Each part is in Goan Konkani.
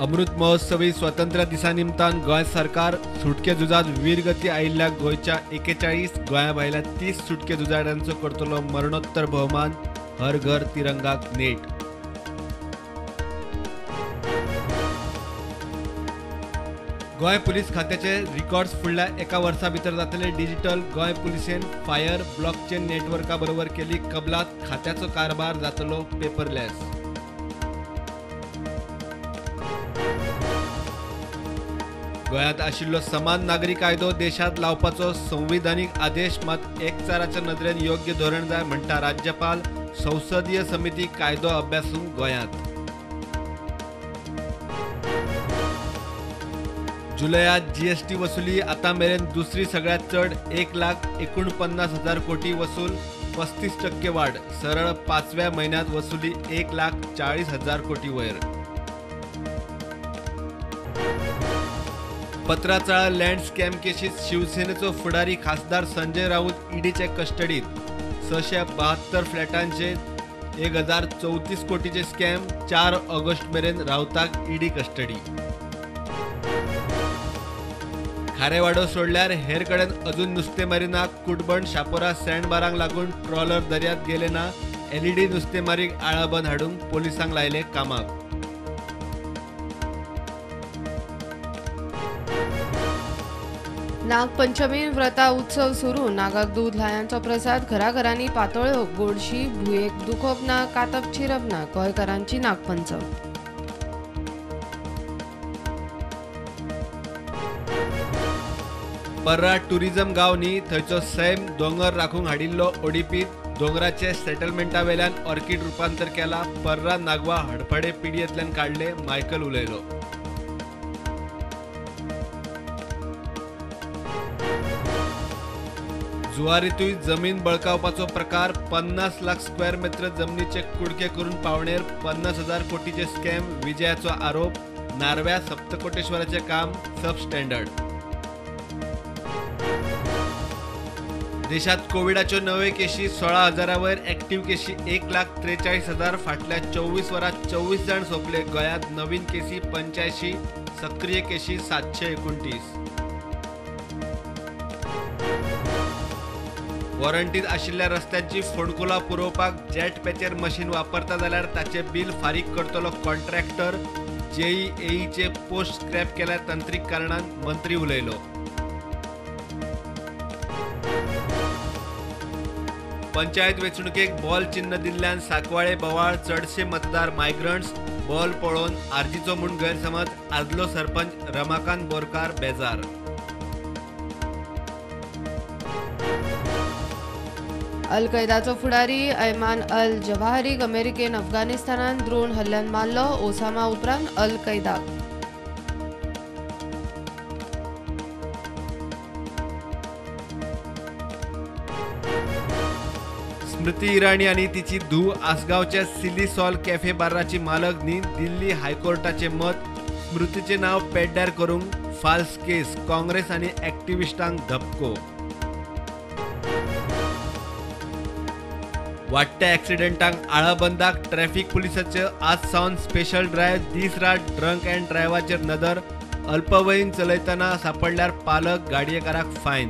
अमृत महोत्सवी स्वातंत्र्य दिसा निमतान गोंय सरकार सुटके झुजांत वीरगती आयिल्ल्या गोंयच्या 41 गोंया भायल्या 30 सुटके झुजाऱ्यांचो करतलो मरणोत्तर भोवमान. हर घर तिरंगाक नेट. गोंय पुलीस खात्याचे रिकॉर्ड्स फुडल्या एका वर्सा भितर जातले डिजिटल. गोंय पुलिसेन फायर ब्लॉकचेन नेटवर्का बरोबर केली कबलात. खात्याचो कारभार जातलो पेपरलेस. गोंयांत आशिल्लो समान नागरी कायदो देशांत लावपाचो संविधानीक आदेश मात एकचाराच्या नदरेन योग्य धोरण जाय म्हणटा राज्यपाल. संसदीय समिती कायदो अभ्यासूंक गोंयांत. जुलयात जीएसटी वसुली आता मेरेन दुसरी सगळ्यात चड 1,49,000 कोटी वसूल, 35% वाढ. सरळ पाचव्या म्हयन्यात वसुली 1,40,000 कोटी वयर. पत्राचाळ लँड स्कॅम केशीत शिवसेनेचो फुडारी खासदार संजय राऊत ईडीचे कस्टडीत. 672 फ्लॅटांचे 1,034 कोटीचे स्कॅम. 4 ऑगस्ट मेरेन राऊताक ईडी कस्टडी. खारेवाडो सोडल्यार हेर कडेन अजून नुस्तेमारी ना. कुटबण शापोरा सँडबारांक लागून ट्रॉलर दर्यांत गेले ना. एलईडी नुस्तेमारीक आळाबंद हाडूंक पोलिसांक लायले कामाक. नागपंचमी व्रता उत्सव सुरू. नागाक दूद ल्हायांचो प्रसाद घराघरांनी पातोळ्यो. गोडशी भुंयेक दुखोवप ना, कातप चिरप ना. गोंयकारांची नागपंचम. पर्रा टुरिझम गांव न्ही, थंयचो सैम दोंगर राखूंक हाडिल्लो ओडीपीत. दोंगराचे सेटलमेंटा वेल्यान ऑर्किड रुपांतर केला. पर्रा नागवा हडफडे पिडयेंतल्यान काडले, मायकल उलयलो. जुवारीतूय जमीन बळकावपाचो प्रकार. 50 लाख स्क्वेअर मीटर जमनीचे कुडके करून पावणेर 50,000 कोटीचे स्कॅम. विजयाचो आरोप. नार्व्या सप्तकोटेश्वराचे काम सबस्टँडर्ड. देशात कोविडाच्यो नव्यो केशी 16,000 वयर, ऍक्टिव्ह केशी 1,43,000. फाटल्या 24 वरांत 24 जाण सोंपले. गोंयांत नवीन केसी 85, सक्रीय केशी 729. वॉरंटीत आशिल्ल्या रस्त्यांची फोंडकुलां पुरोवपाक जेट पॅचर मशीन वापरता जाल्यार ताचें बील फारीक करतलो कॉन्ट्रॅक्टर. जेईएईचे पोस्ट स्क्रॅप केल्या तंत्रीक कारणान, मंत्री उलयलो. पंचायत वेंचणुकेक बॉल चिन्ह दिल्ल्यान सांकवाळे बोवाळ. चडशे मतदार मायग्रंट्स. बॉल पळोवन आरजीचो म्हूण गैरसमज. आदलो सरपंच रमाकांत बोरकार बेजार. अल कैदाचो फुडारी अयमान अल जवाहरीक अमेरिकेन अफगाणिस्तानान ड्रोन हल्ल्यान मारलो. ओसामा उपरांत अल कैदाक. स्मृती इराणी आनी तिची धूव आसगांवच्या सिली सॉल कॅफे बाराची मालक न्ही. दिल्ली हायकोर्टाचे मत. स्मृतीचे नाव पेड्ड्यार करूंक फाल्स केस. काँग्रेस आनी ऍक्टिव्हिस्टांक धपको. वाडट्या ऍक्सिडेंटांक आळाबंदाक ट्रॅफिक पुलिसाचे आज सावन स्पेशल ड्रायव्ह. दीस रात ड्रंक अँड ड्रायव्हाचेर नदर. अल्पवयीन चलयतना सापडल्यार पालक गाडयेकाराक फायन.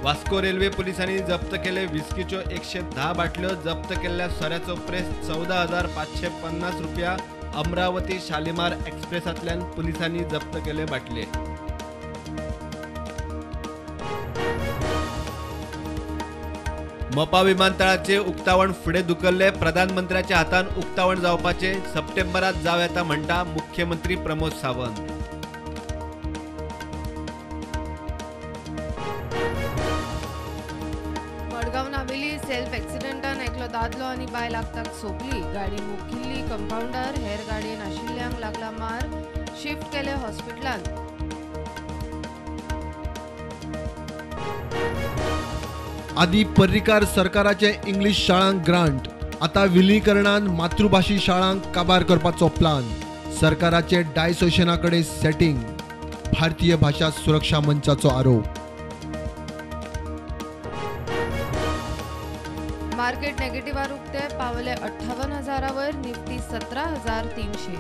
वास्को रेल्वे पुलिसांनी जप्त केले विस्कीच्यो 110 बाटल्यो. जप्त केल्ल्या सोऱ्याचो प्रेस 14,550 रुपया. अमरावती शालिमार एक्सप्रेसांतल्यान पुलिसांनी जप्त केले बाटले. मोपा विमानतळाचे उक्तावण फुडें धुकल्ले. प्रधानमंत्र्याच्या हातान उक्तावण जावपाचे सप्टेंबरात जावं येता म्हणटा मुख्यमंत्री प्रमोद सावंत. मडगांव नावेली सेल्फ एक्सिडेंटान एकलो दादलो आनी बायल आगताक सोंपली. गाडी मुखिल्ली कंपाउंडर. हेर गाडयेन आशिल्ल्यांक लागला मार. शिफ्ट केले हॉस्पिटलांत. आदी पर्रीकार सरकाराचे इंग्लीश शाळांक ग्रांट, आता विलीनीकरणान मातृभाशी शाळांक काबार करपाचो प्लान. सरकाराचे डायसोशना कडेन सेटिंग. भारतीय भाशा सुरक्षा मंचाचो आरोप. मार्केट नेगेटिव्हार उक्ते पावले 58,000 वयर, निफ्टी 17,300.